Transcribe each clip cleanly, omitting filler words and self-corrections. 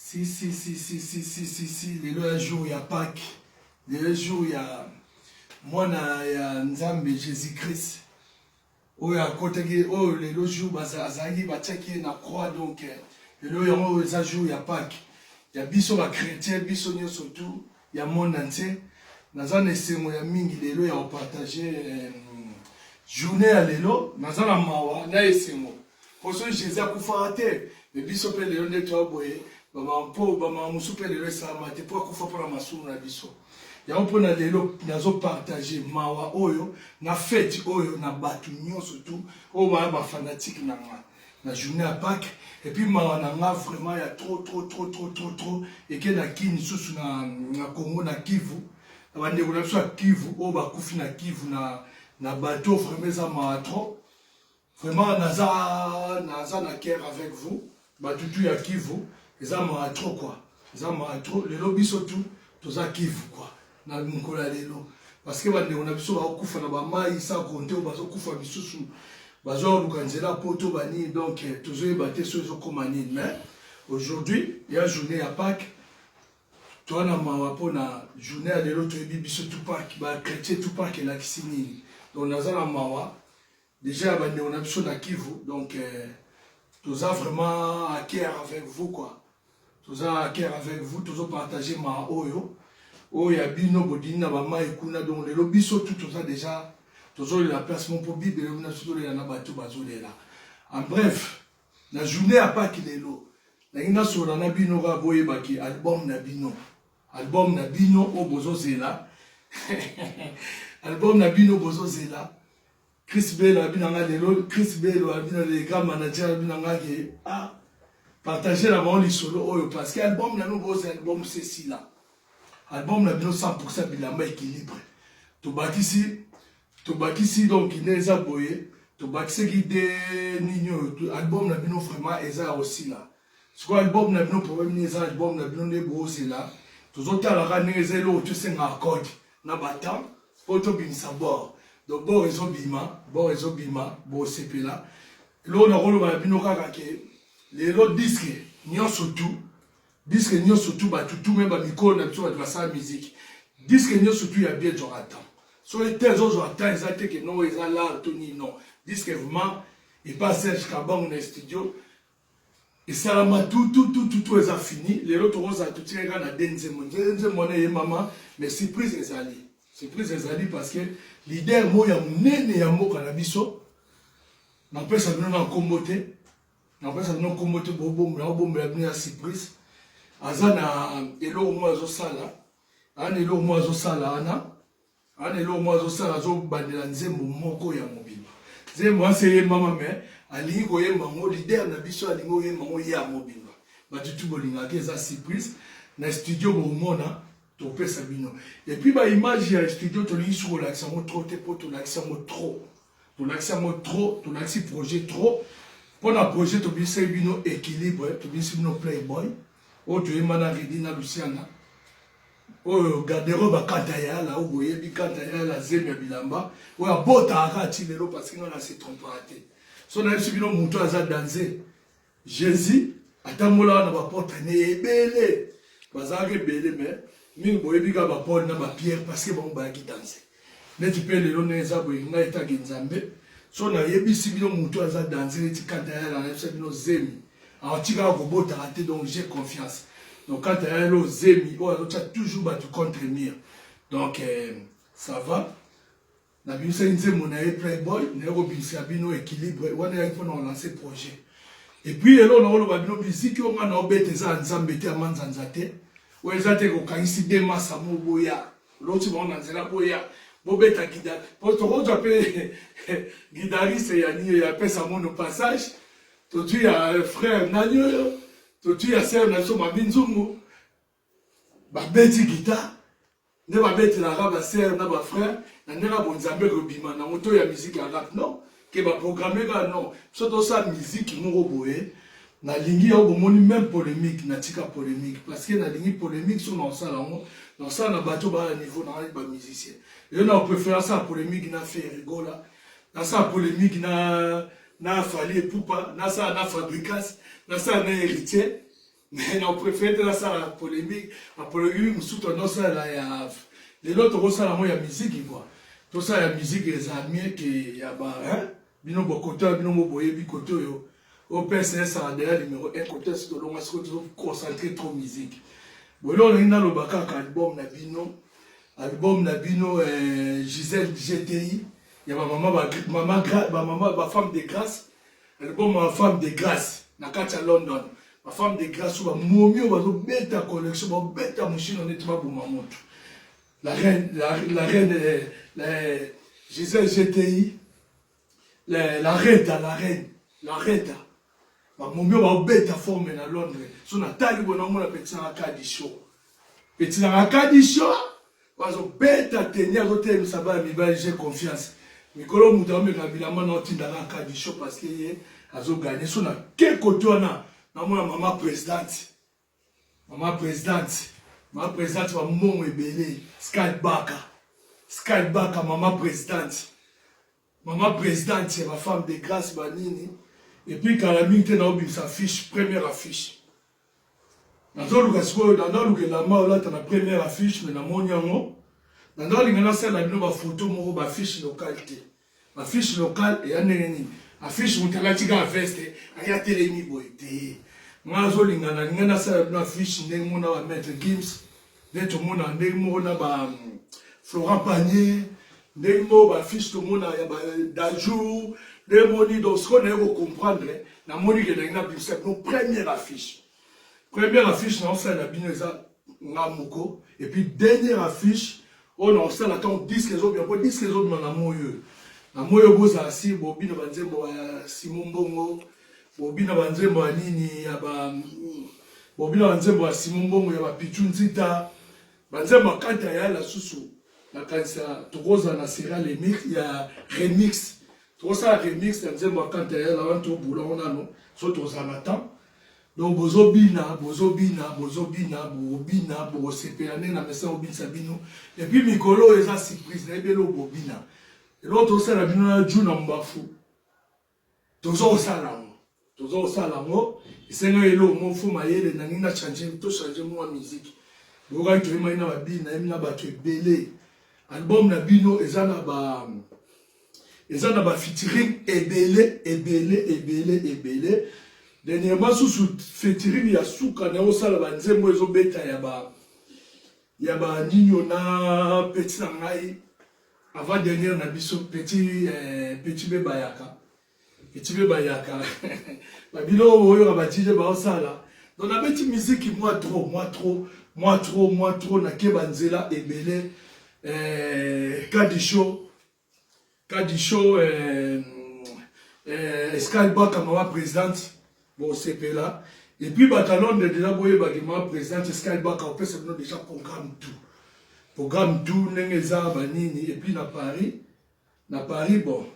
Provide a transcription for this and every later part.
Si si si si si si si si lelo ya jour ya Pâques, lelo jour ya mwana ya Nzambe Jésus Christ oyo akotaki oyo lelo jour azalaki batiaki ye na croix. Donc lelo yango oyo eza jour ya Pâques ya biso ba chrétien, biso nyonso tout ya monde entier. Naza na esengo ya mingi lelo ya kopartage journée ya lelo. Naza na mawa na esengo mpo soki Jésus akufaka te, me biso mpe lelo nde toya boye, mpo bamama mosusu mpe lelo esalama te, mpo akufa mpona masumu na biso. Yango mpona lelo nazopartage mawa oyo na fete oyo na bato nyonso tu oyo baya bafanatike na nga na journée ya Pâques. Et puis mawa na nga vraiment ya trop trop trop trop trop trop eke na Kini susu na Congo, na Kivu, na bandeko na biso ya Kivu oyo bakufi na Kivu na bateau. Vraiment eza mawa trop. Vraiment naza na cœur avec vous, batutu ya Kivu. Eza mawa trop quoi, eza mawa trop. Lelo biso tu toza Kivu quoi na mokolo ya lelo, parce que bandeko na biso bakokufa na bamai sans compter oyo bazokufa misusu bazoluka nzela poto banini. Donc tozoyeba te so ezokóma nini. Mais aujourd'hui ya journée ya Pâques, toa na mawa mpona journée ya lelo. Toyebi biso tu Pâques, bachrétien tu Pâques elakisi nini. Donc naza na mawa déjà ya bandeko na biso na Kivu. Donc toza vraiment à cœur avec vous quoi, toza à cœur avec vous. Tozopartage mawa oyo ya bino bodini na bamai kuna. Donc lelo biso tu toza déjà tozolela place mo mpo Bible na biso tolela na bato bazolela. En bref, na journée ya Pâques lelo, nangi nasolola na bino kaka boyebaki album na bino oyo bozozela, album na bino bozozela. Chris Belo abi na nga lelo, Chris Belo abi na le grand manager abi na nga ke ah, partage na bango lisolo oyo, parce que album na bino bozela, album sesila, album na bino 100 bilamba équilibre. Tobakisi, donc nde eza boye, tobakisaki de nini oyo. Album na bino vraiment eza ya kosila. Sikoyo album na bino, problème nini eza? Album na bino nde bozela, tozotalaka ndenge eza. Eloko tosengaka code na batemps mpo tobimisa bord. Donc bord ezobima, bord ezobima, bosepela. Eloko nakoloba na bino kaka ke lelo disque nyonso tu, disque nyonso tu, bato tu me bamikolo na biso, bato basala musique, disque nyonso tu ya bien ezwaka temps. Soki te ezozwa temps, eza te ke non, eza l'art to nini. Non, disque vraiment epa Serge Kabangu na studio esalama tu tu tu tu tu, eza fini. Lelo tokozala totikaki kaka na de nzembo, nzembo wana eyembama. Mais surprise ezali, surprise ezali, parce que leader moko ya monene ya mboka na biso, napesa bino na nkombo te, napesa bino nkombo te, naobombela bino ya surprise. Aza na eloko moko azosala, aza na eloko moko azosala wana, ana eloko moko azosala, azobandela nzembo moko ya mobimba. Nzembo wana eyembama, mais alingi koyemba yango, leader na biso alingi koyemba yango ya mobimba. Bato tu bolingaki, eza surprise na studio, bomona topesa bino. Et puis baimage ya studio, tolingi soki kolakisa yango trop te, mpo tolakisa yango trop, tolakisi yango trop, tolakisi projet trop. Mpo na projet tobimisaki bino équilibre, tobimisi bino Playboy oyo toyemba na Redi na Luciana, oyo garderobe akata yala, oyo boyebi kata yala, zemi ya bilamba oyo abotaka kaka ti lelo, parce que nga na se trompaka te. So nayebisi bino, moto aza danse. Jésus atambolaka na baporte ne ebele, bazalaka ebele, mais mingi boyebi kaka bapaul na bapierre, parce que bango bayaki danse. Neti mpe lelo ndenge eza boye, ngai etake Nzambe, so nayebisi bino moto aza danse neti kata yala, nayebisa bino zemi atikaka kobotaka te. Donc j'ai confiance. Donc kata yala, zemi oyo azotia toujours bato contre mur. Donc ça va, nabimisaki nzembo na ye Playboy, naye kobimisela bino équilibre wana eyaki mpona kolancer projet. Et puis eloko nakoloba bino, miziki oyo ngai naobeta eza ya Nzambe te, ya manzanza te. Oyo eza te kokangisi de masa mo boya oloti bango na nzela, boya bobeta guitare, po tokozwa mpe guitariste ya nini ya pesa mono passage. Tozwi ya frère nani oyo, tozwi ya sœur na biso Mami Nzungu, babeti guitare nde babetelaka basœur na bafrère na ndenge ya bonzambe kobima nango to ya musique ya rap. Non ke baprogramme kaka, non, biso tosala musique moko boye. Nalingi yango, bomoni même polémique, natika polémique parce que nalingi polémique. So naosala yango, naosala na bato baa na niveau na ngai, bamusicien. Eyo na préférence asala polémique na Ferre Gola, nasala polémique na Fally Ipupa, nasala na Fabregas, nasala na Héritier. Mais na préféré te nasala polémique, ba polémique mosusu tonosala ya lelo, tokosala yango ya miziki quoi. Tosala ya miziki, eza mieux que ya ba, hein? Bino bokote oyo, bino mo boyebi kote oyo opesa esala deya numéro 1 kote. Esi tolonga, sikoyo tozoconcentre trop musique. Boye olingi naloba kaka album na bino, album na bino Gisèle GTI ya bamama, bamama, bafemme de grâce, album ya bafemme de grâce na kati ya London. Bafemme de grâce oyo bamomi oyo bazobeta collection, babeta moshino neti baboma motu. La reine, la reine, la Gisèle GTI, la reta, la reine, la reta, bamomi oyo babeta forme na Londres. So natali boye, naomona petit nanga Kadi Show, petit nanga Kadi Show bazobeta teni, azotelemisa bana mibali. J'ai confiance, mikolo moto aomeka bilamba na otindaka Kadi Show parce que ye azoganye. So na ke kote wana, namona mama présidente, mama présidente, mama présidente, bambongo ebele, Sky Baka, Sky Baka, mama présidente, mama présidente ya bafemme de grâce banini. Et puis kala mingi te naobimisa affiche, première affiche. Nazoluka sikoyo, nazoluka elamba olata na première affiche, mais namoni yango. Nandolinga nasala bino bafoto moko, baaffiche locale te. Baaffiche locale eya ndenge nini? Affiche, moto alati kaka veste, aya telemi boye te. Nga azolinga, nalinga nasala bino affiche ndenge moko na bamaître Gims, nde tomona ndenge moko na ba Florent Pagny, ndenge moko baaffiche tomona ya badajou, ndenge moni. Donc sikoyo naye kocomprendre, namoni ke nalingi nabimisa bino première affiche. Première affiche naosala bino eza nga moko. Et puis dernière affiche oyo naosala ntango disque ezobima, mpo disque ezobima na moi oyo, na moi oyo bozala si bobina banzembo ya Simon Mbongo, bobina banzembo ya nini ya ba, bobina banzembo ya Simon Mbongo, ya bapichu nzita, banzembo ya kanta ya lisusu. Nakanisa tokozala na série remix ya remix, tokosala remix ya nzembo ya kanta ya wana, tobula ngo nano. So tozala na temps, donc bozobina, bozobina, bozobina, bobina, bokosepela ndenge na mesa kobinisa bino. Et puis mikolo oyo eza surprise, nayebi eloko bobina, eloko tozosala bino na ju na mbafu, tozokosala yango, tozokosala yango. Esengaki eloko moko fo mayele na nini na change, tochange mwa musique. Boyokaki, toyemaki na babini, nayemi na bato ebele. Album na bino eza na ba featuring ebele, ebele, ebele, ebele. Dernièrement susu featuring ya suka na osala, banzembo ezobeta ya banino na petit na ngai, avant dernière na biso, petit be bayaka, petit be bayaka, babiloko oyoka badj baosala. Donc nabeti miziki mwa trop, mwa trop, mwa trop, mwa trop, nake banzela ebele. Kadi Show, Kadi Show, Escal Baka, mama présidente, bosepela. Et puis bato ya Londres déjà boyebaki mama présidente Escal Baka opesa bino déjà programme tout, programme tout ndenge eza banini. Et puis na Paris, na Paris, bon,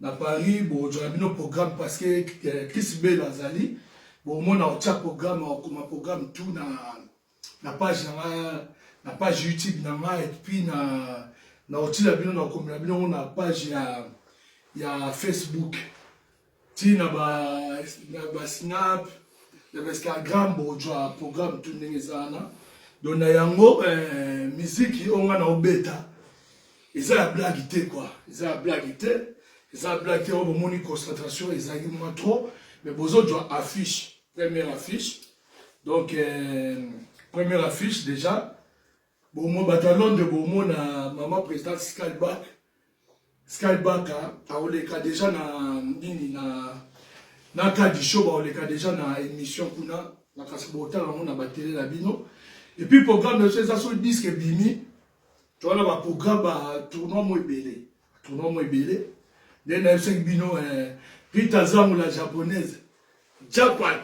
na Paris bozwaka bino programme parce que Chris Belo azali bomona otia programme, okoma programme tout na page na nga, na page YouTube na nga. Et puis na otila bino, na okomela bino na page ya Facebook, ti na ba Snap, na ba Instagram, bozwa programme tout ndenge eza wana. Donc na yango, miziki oyo nga na obeta eza ya blague te quoi, eza ya blague te, eza ya blague te. Oyo bomoni concentration ezalaki mwa trop, mais bozozwa affiche, première affiche. Donc première affiche déjà, bomo bato ya Londres bomona mama présidente Skyback, Skyback aoleka déjà na nini, na Kadi Show, baoleka déjà na émission kuna na kasi, botala yango na batele na bino. Et puis programme na biso eza, so disque ebimi, towana baprogramme, batournoi mo ebele, tournoi mo ebele. Nde nayebisaki bino, Rita Zangu la japonaise, Japan,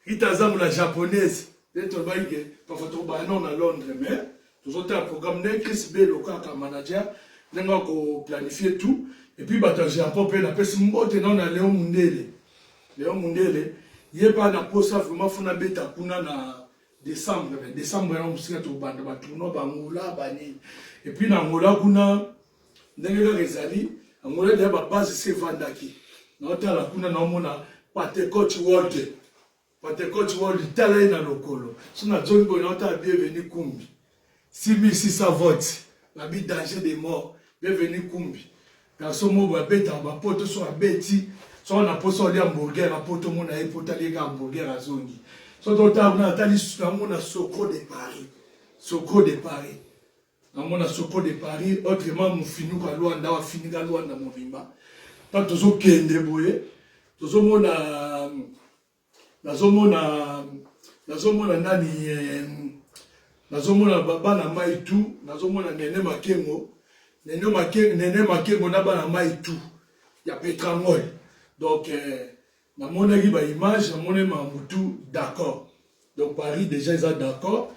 Rita Zangu la japonaise, nde tolobaki ke parfois tokobaya nao na Londres, mais tozotala programme nde Chris Belo kaka manager ndenge akoplanifie tout. Et puis bato ya Japon mpe napesi mbote nao na Léon Mundele, Léon Mundele ye mpe na posa vraiment funa beta kuna na décembre. Mais décembre yango mosika, tokobanda batournoi bangola banini. Et puis na Angola kuna, ndenge kaka ezali Angola deya babase se evandaki, naotala kuna naomona Patecote World. Pentecote World tala ye na lokolo. So na zongi boye na otala bienvenue Kumbi. 6600 votes. Babi danger de mort. Bienvenue Kumbi. Garçon moko abetaka ba poto so abeti so na posa olia hamburger na poto mona ye poto alieka hamburger azongi. So totala kuna atali namona Soko de Paris. Soko de Paris. Namona Soko de Paris autrement mufinuka Luanda afinika Luanda mobimba. Tango tozokende boye tozomona nazomona nazomona nani eh, nazomona bana mai tu nazomona nene makengo nene makengo, nene makengo na bana mai tu ya petrangol donc eh, namonaki ba image namonaki makambo tout d'accord donc paris déjà eza d'accord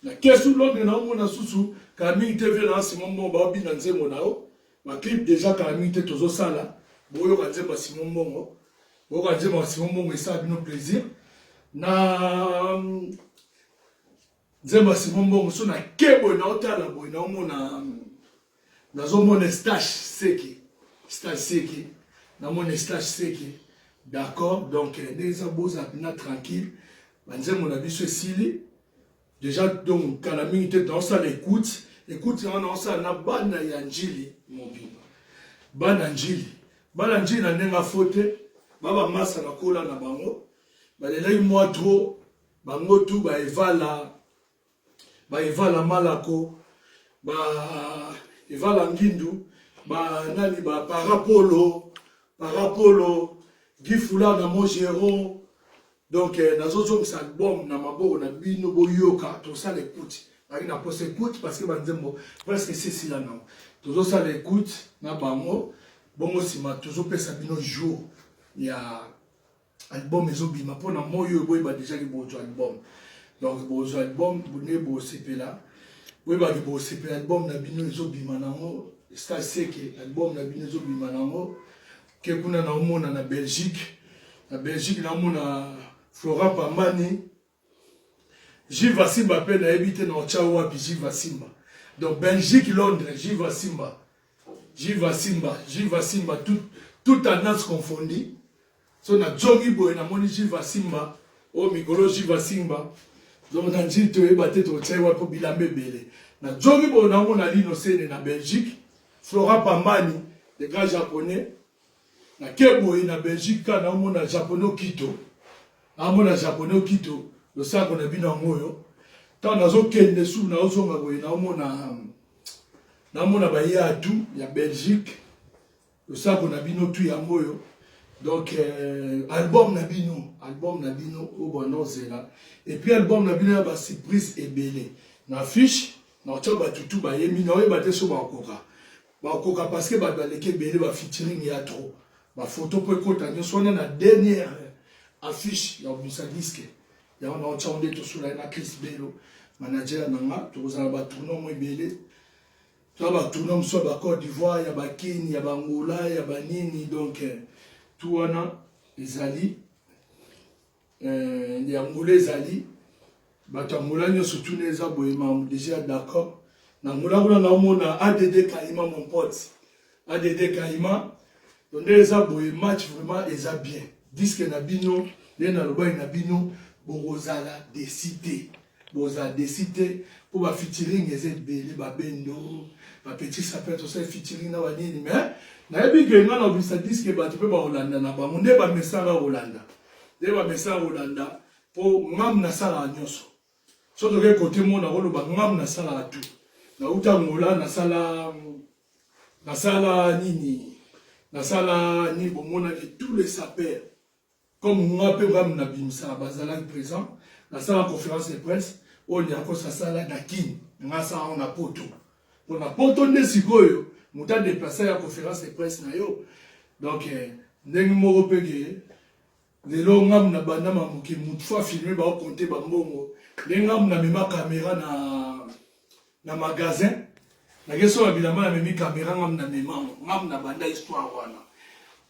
na kesu londres naomona susu kala mingi te vie na simon mbongo baobina nzembo na yo baclip déjà kala mingi te tozosala boyoka nzembo ya simon mbongo Boyoka nzembo ya Simon Mbongo esala bino plaisir. Na nzembo ya Simon Mbongo so na ke boye na otala boye na omona nazomona Estache Seke. Estache Seke. Namona Estache Seke. D'accord, donc eh, ndenge eza bozala mpena tranquille. Banzembo na biso esili. Deja donc kala mingi te naosala écoute écoute yango naosala na bana ya njili mobimba bana njili bana njili na ndenge afo te ba bamasa na kola na bango balelaki mwa trop bango tu baevala baevala malako ba evala ngindu ba nani ba parapolo parapolo gifula na mojero Donc eh, nazozongisa album na maboko na bino boyoka tosala écoute baki na posa écoute parce que banzembo presque esesila nango tozosala écoute na bango bongo nsima tozopesa bino jour ya album ezobima mpo na moi oyo boyeba deja ke bozwa album donc bozwa album nde bosepela boyebaki bosepela album na bino ezobima nango esta seke album na bino ezobima nango Ke kuna na omona na Belgique, na Belgique na omona Florent Pambani, Jiva Simba pe nayebi te na otya wapi Jiva Simba. Donc Belgique, Londres, Jiva Simba. Jiva Simba, Jiva Simba, tout, tout tendance confondue. So na zongi boye namoni Jiva Simba, oyo oh, mikolo Jiva Simba. Donc na njili toyeba te totya wapi po bilamba ebele. Na zongi boye naomona Lino Sene na Belgique. Flora Pambani, le grand japonais. Na ke boye na Belgique ka na omona japonais okito. Na omona japonais okito losako na bino yango oyo. Tango nazokende su na ozonga boye na omona na omona ba ya tout ya Belgique. Losako na bino tout yango oyo. Donc euh, album na bino, album na bino oyo banda ozela. Et puis album na bino ya ba surprise ebele. Na fiche Naotya bato tout bayembi naoyeba te so bakoka bakoka parce que bato baleki ebele ba featuring ya trop ba photo mpo ekota nyonso wana na dernière affiche ya kobimisa disque yango naotya ngo nde tosola ye na Chris Bello manager na nga tokozala ba tournoi mo ebele toza ba tournoi mosusu ya ba Côte d'Ivoire ya ba Kin ya ba Angola ya ba nini donc eh, tout wana ezali Eh, ya Angola ezali bato ya Angola nyonso tuna eza boye mamu deja d'accord na Angola kuna naomona ADD Kaima mon pote ADD Kaima donc nde eza boye match vraiment eza bien disque na bino nde nalobaki na bino bokozala desi te bozala desi te mpo ba featuring eza ebele babendo ba petit sapin tosali featuring na banini mais nayebi ke ngai na obimisa diske bato mpe bakolanda na bango nde bamesaka kolanda nde bamesaka kolanda mpo ngam nasalaka nyonso so toke kote mo nakoloba ngam nasalaka tout nauta ngola nasala nasala nini nasala nini bomonaki tous les sapeurs Comme nga pe nga na bimisaka bazalaki present nasala conference de presse oyo Niakos asala na Kin nga asala yango na poto po na poto nde sikoyo moto adeplace ya conference de presse na yo donc eh, ndenge moko pe ke lelo ngam na banda mamuki motu fo afilme baokonte bambongo nde ngam na mema kamera na na magasin nake soba bilamba na memi kamera ngam na mema ngam na banda histoire wana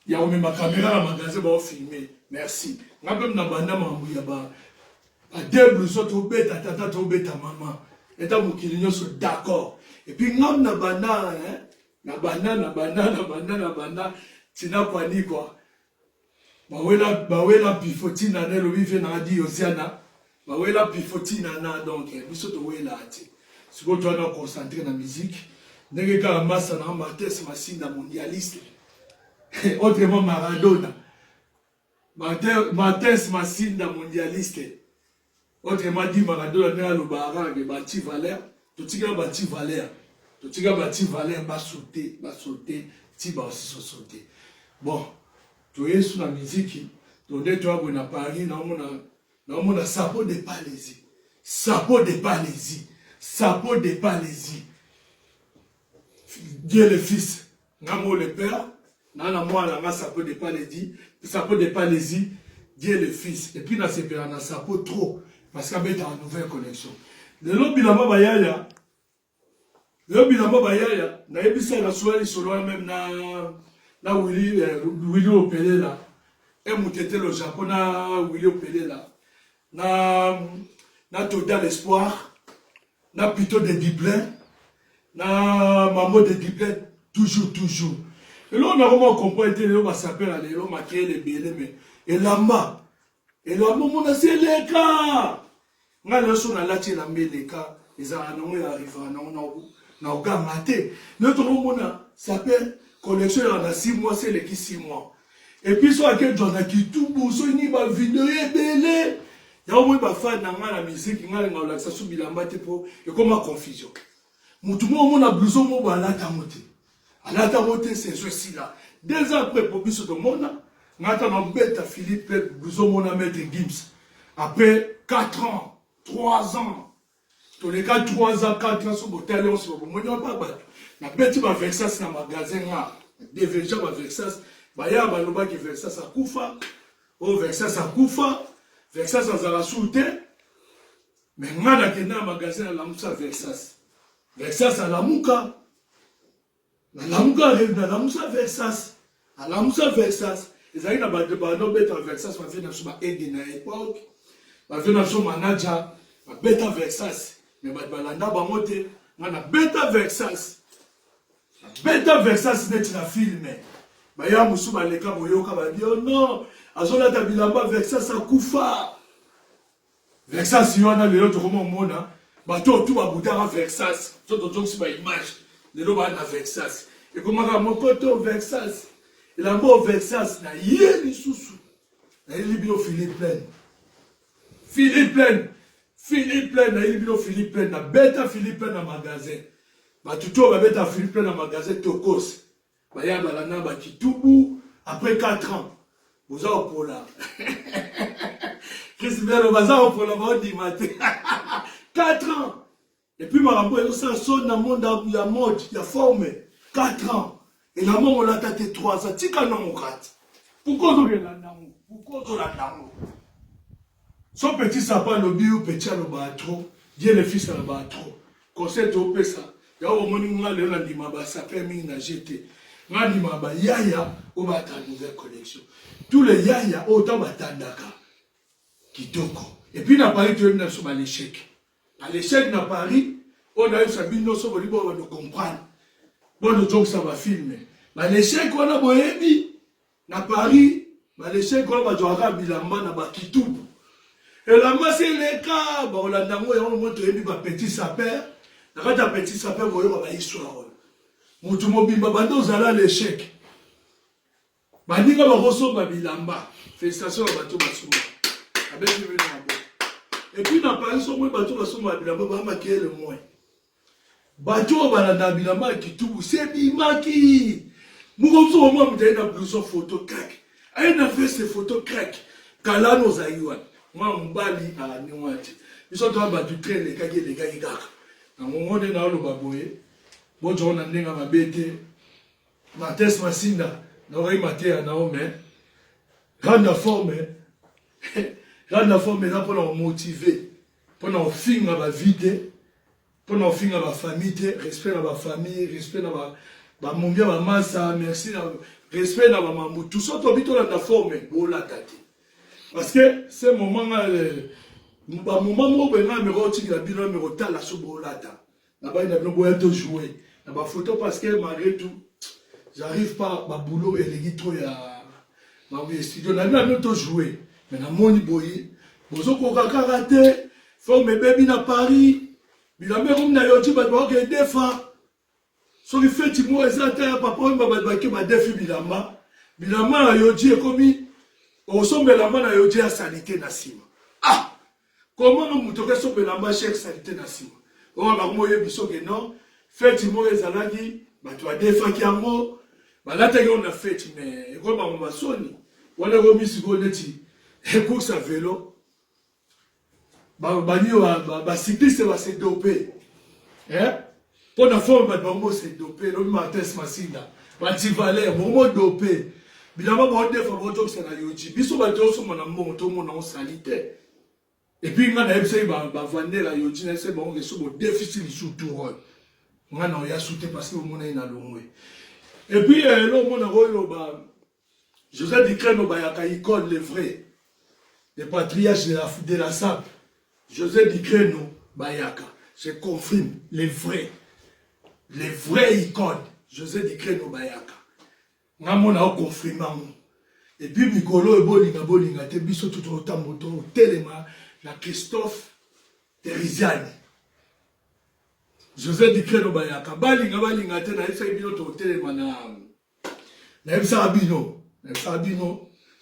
ya komema kamera na magasin bao filme merci nga mpe na banda makambo ya ba ba so tobeta tata tobeta mama eta mokili nyonso d'accord epuis ngam na banda na banda na banda na banda na banda tina kwanikwa. Bawela bawela pifo tina na elobi vie na di Yosiana. Bawela pifo tina na donc biso towela te. Sikoyo toa na concentré na musique. Ndenge kaka masa na Martes Masinda mondialiste. Autrement Maradona. Martes Masinda mondialiste. Autrement dit Maradona ndenge alobaka kaka ke bati valeur, totikala bati valeur. Totika bati valeur ba sauter, ba sauter, ti ba aussi sauter. Bon, toye su na miziki, to nde toya boye na Paris naomona naomona sapo de Palaisie. Sapo de Palaisie. Sapo de Palaisie. Dieu le Fils, nga mo le Père, na na mwana nga sapo de Palaisie, sapo de Palaisie, Dieu le Fils. Et puis na sepela na sapo trop parce qu'abetaka nouvelle connexion. Lelo bilamba bayaya, lelo bilamba bayaya, nayebisa na sola lisolo wana meme na na Willy Willy Opelela e mutetelo Japon na Willy Opelela na na Total Espoir na Pito de Dublin na Mambo de Dublin toujours toujours eloko nakoma comprendre te lelo basapeur ya lelo makeyele ebele me elamba elamba omona se eleka ngai lelo so nalati elamba eleka ezalaka nango ya arrivaka nango na oganga te lelo tokomona sapeur collection yaka na 6 mois se eleki 6 mois epuis so ake jwa na kitubu so nini bavideo ebele yango moi bafani na ngai na miziki ngai alinga kolakisa so bilamba te mpo ekoma confusion motu moko omona blouson moko alata yango te alata yango te saison esila 2 ans après po biso tomona ngai ata nabeta philippe blouson mona maître gims après 4 ans 3 ans toleka 3 ans 4 ans so botali yango sima bomoni wana bato nabeti ba versas na magasin nga deveja ba versas baya balobaki versas akufa o oh, versas akufa versas azala su te me nga nakenda na magasin nalamusa versas versas alamuka Nalamuka nalamusa Versas alamusa Versas ezalaki na bato banda obeta Versas bavie na biso ba ede na epoque bavie na biso manager babeta Versas me bato balanda bango te nga nabeta Versas nabeta Versas neti na filme baya mosusu baleka boyoka babi oh non azolata bilamba Versas akufa Versas wana lelo tokoma omona bato oyo tu babutaka Versas so tozongisi ba image lelo baa na Versas ekomaka mokoto Versas elamba oyo Versas na ye lisusu nayeli bino Philippe Plein Philippe Plein Philippe Plein nayeli bino Philippe Plein nabeta Philippe Plein na magasin bato to babeta Philippe Plein na magasin tokos Baya balanda ba kitubu après 4 ans boza kopola Chris Belo baza kopola baondima te 4 ans et puis makambo ezosala soni na monde ya mode ya forme 4 ans elamba molata te 3 ans tika nango kati pourquoi ozolanda yango pourquoi ozolanda yango so petit sapa alobi yo petit alobaka trop Dieu le fils alobaka trop Conseil topesa yango bomoni nga lelo na ndima ba sapeur mingi na GT nga ndima ba yaya oyo bata nouvelle collection tous les yaya oyo ntango batandaka kitoko et puis na Paris toyebi na biso ba l'échec ba l'échec na Paris oyo nayebisa bino so bolingi bobanda comprendre bondo ozongisa ba filme ba l'échec wana boyebi Na Paris, ba lechec wana bazwaka bilamba na ba kitubu. Elamba se eleka, bakolanda yango yango mo toyebi ba petit sapeur. Na kati ya petit sapeur boyoka ba histoire oyo. Mutu mobimba banda ozala l'échec. Baninga bakosomba bilamba. Félicitations na bato basomba. Abeti bino maboko. Et puis na Paris soki bato basomba bilamba ba makele moins. Bato oyo balandaka bilamba ya kitubu se ebimaki moko mosusu omona moto aye na blouson photo crack aye na veste photo crack kalano ozali wana mwana mobali alandi wana te biso toa bato tre elekaki elekaki kaka na ngongo nde naoloba boye bozwa na ndenge mabe te mates masinda naoki mateya nao mais grande forme grande forme eza mpona komotive mpona kofinga bavi te Pona ofinga ba famille te, respect na ba famille, respect na ba ba mombia ba masa, merci na respect na ba mambu tout ça to bito landa forme bolata te. Parce que ce moment nga ba moment moko boye nga meko otikela bino meko tala so bolata. Na bayi na bino boya to jouer na ba photo parce que malgré tout j'arrive pas ba boulot eleki trop ya. Makambo ya studio na bino bino tojoue me namoni boye bozokoka kaka te forme ebebi na Paris bilamba ekomi na yoji bato bakoke defa soki feti moko eza ata ya papa oyo bato bake badefi bilamba bilamba na yoji ekomi okosomba elamba na yoji ya salite na nsima ah Comment no moto oke somba elamba cher salite na sima oyo bango oyebi soki non feti moko ezalaki bato badefaki yango balataki yango na feti mais ekomi bango basoni wana ekomi sikoyo neti course ya velo bani bacycliste base dope mpo na forme bato bango bose dope lobi martins masinda bantivaleur bango bodope bilamba baodefa baotokisa na yoji biso bato osomba na mbongo tomona yango salite epuis ngai nayebisaki bavandela yoji nayebisaki bango ke so bodefisi lisu tour oyo ngai na oya su te parce que omonaki na longwe epuis eloko mona koyoloba José Dicreno bayaka icône le vrai le patriarche de la sape. José Dicreno bayaka, je confirme, le vrai, le vrai icône José Dicreno bayaka. Nga mona oconfirme yango. Et puis mikolo oyo bolinga bolinga te, biso tu totambo totelema na Christophe Teriziani. José Dicreno bayaka, balinga balinga te, nayebisaki bino totelema na nayebisaka bino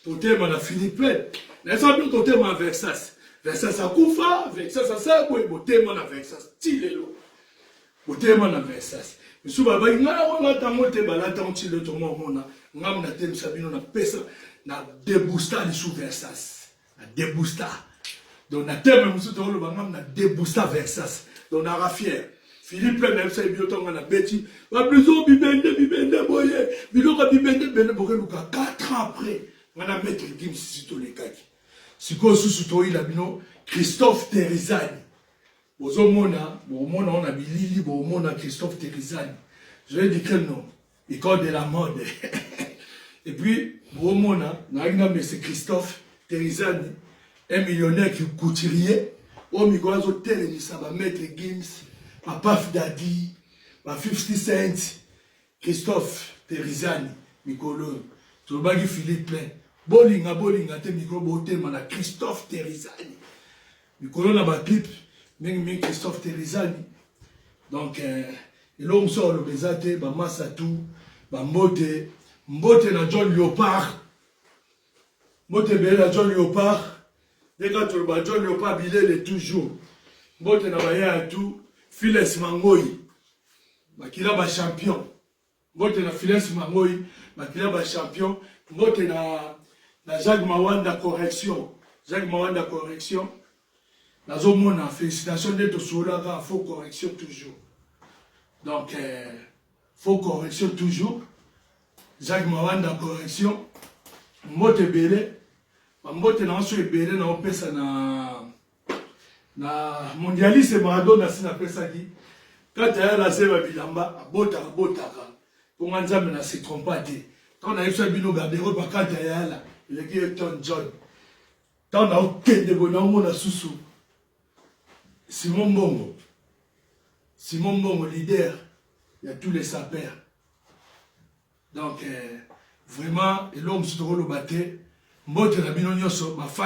totelema na Philippe, nayebisaka bino totelema na Versas. Versas akufa, Versas asala boye, botema na Versas ti lelo, botema na Versas. Misusu babaki ngai nakolata yango te, balata yango ti lelo. Tomomona ngambo natelemisa bino, napesa na deboosta lisu Versas, na deboosta. Donc na terme mosusu tokoloba ngambo na deboosta Versas. Donc naka fier Philippe, nayebisaki bino ntongo nabeti bablouson bibende bibende boye, biloko ya bibende bibende bokeluka. 4 ans après ngai na maître Gims sisi tolekaki. Sikoyo susu toyila bino Christophe Terizani, bozomona, bokomona ngo na bilili, bokomona Christophe Terizani, je vais dire non, icône de la mode. Et puis bokomona nayaki na monsieur Christophe Terizani, un millionnaire couturier oyo mikolo azotelemisa bamaître Gims, bapaf Dadi, ba 50 Cent. Christophe Terizani, mikolo oyo tolobaki Philippe Plein, bolinga bolinga te, mikolo botema na Christophe Terizani, mikolo na baclip mingimingi Christophe Terizani. Donc eloko mosusu aloba eza te. Bamasa tu bambote, mbote na John Leopard, mbote ebele na John Leopard. Ndenge toloba John Leopard bilele toujours, mbote na baya ya tu Files Mangoi, bakila bachampion, mbote na Files Mangoi, bakila bachampion, mbote na Jacques Mawanda correction, Jacques Mawanda correction. Nazomona félicitation nde tosololaka, faut correction toujours. Donc faut correction toujours, Jacques Mawanda correction, mbote ebele, bambote na nyonso ebele naopesa na mondialiste Maradona. Si napesaki kati ya laseba bilamba abotaka botaka mponga Nzambe na se trompa te. Ntango nayebisa bino garde-robe akati ya yala eleki Elton John. Ntango naokende boye, naomona susu Simon Mbongo, Simon Mbongo, leader ya tous les sapeurs. Donc vraiment eloko mosusu tokoloba te. Mbote na bino nyonso bafani.